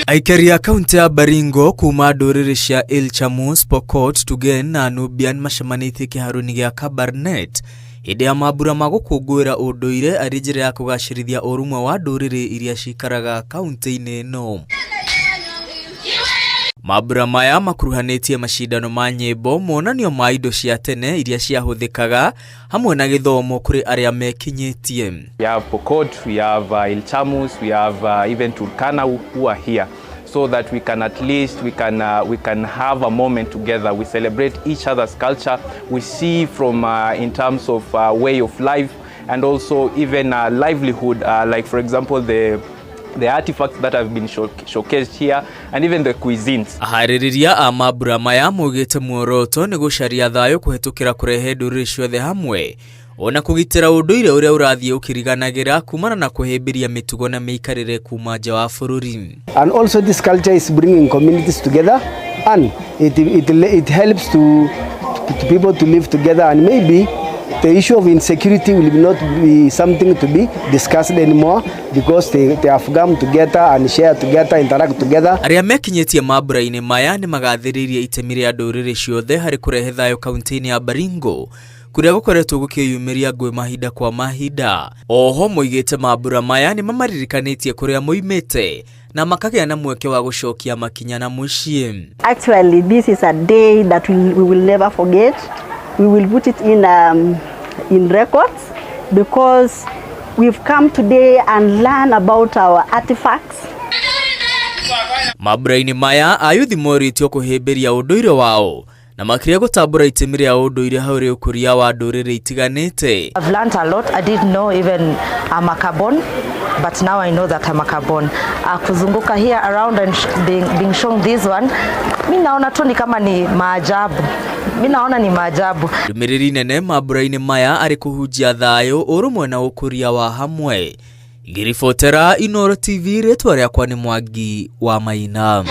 Aikari a kaunti ya Baringo kuma ndũrĩrĩ cia Ilchamus, Pokot, Tugen na Nubian macemanĩtie kĩharo-inĩ gĩa Kabarnet hĩndĩ ya mambura ma gũkũngũĩra ũndũire arĩ njĩra ya kũgacĩrithia ũrũmwe wa ndũrĩrĩ iria cikaraga kaunti-inĩ ĩno. Mambura maya makuruhanĩtie macindano ma nyĩmbo, monanio ma indo cia tene iria ciahũthĩkaga hamwe na gĩthomo kũrĩ arĩa mekinyĩtie. We have Pokot, we have Ilchamus, we have even Turkana who are here so that we can at least we can have a moment together. We celebrate each other's culture. We see from in terms of way of life and also even livelihood, like for example the artifacts that have been showcased here and even the cuisines. Aharĩrĩria a mambura maya maugĩte muoroto nĩ gũcaria thayũ kũhetũkĩra kũrehe ndũrĩrĩ ciothe hamwe ona kũgitĩra ũndũire ũrĩa ũrathiĩ ũkĩriganagĩra kumana na kũhĩmbĩria mĩtugo na mĩikarĩre kuma nja wa bũrũri. And also this culture is bringing communities together and it helps to people to live together, and maybe the issue of insecurity will not be something to be discussed anymore because they have come together and share together, interact together. Arĩa mekinyĩtie mambura-inĩ maya nĩ magathĩrĩirie itemi rĩa ndũrĩrĩ ciothe harĩ kũrehe thayũ kaunti-inĩ ya Baringo kũrĩa gũkoretwo gũkĩyumĩria ngũĩ mahinda kwa mahinda. Oho moigĩte mambura maya nĩ mamaririkanĩtie kũrĩa moimĩte na makagĩa na mweke wa gũcokia makinya na mũciĩ. Actually, this is a day that we will never forget. We will put it in records because we've come today and learn about our artifacts. Mambura-inĩ maya ayuthi morĩtio kũhĩmbĩria ũndũire wao na makĩria gũtambũra itemi rĩa ũndũire harĩ ũkũria wa ndũrĩrĩ itiganĩte. I've learned a lot. I didn't know even I'm a Carbon, but now I know that I'm a Carbon. Kuzunguka here around and being shown this one, mi naona tu ni kama ni maajabu. Mi naona ni maajabu. Ndũmĩrĩri nene mambura-inĩ maya arĩ kũhunjia thayũ, ũrũmwe na ũkũria wa hamwe. Ngĩribotera Inooro TV, rĩtwa rĩakwa nĩ Mwangi wa Maina.